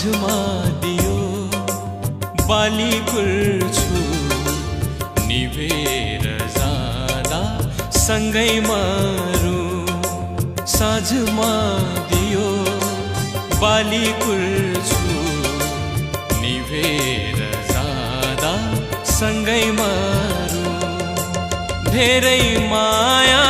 साँझमा दियो बालीकुल छु निभेर जाँदा सँगै मरौँ। साँझमा दियो बालीकुल छु निभेर सँगै मरौँ। धेरै माया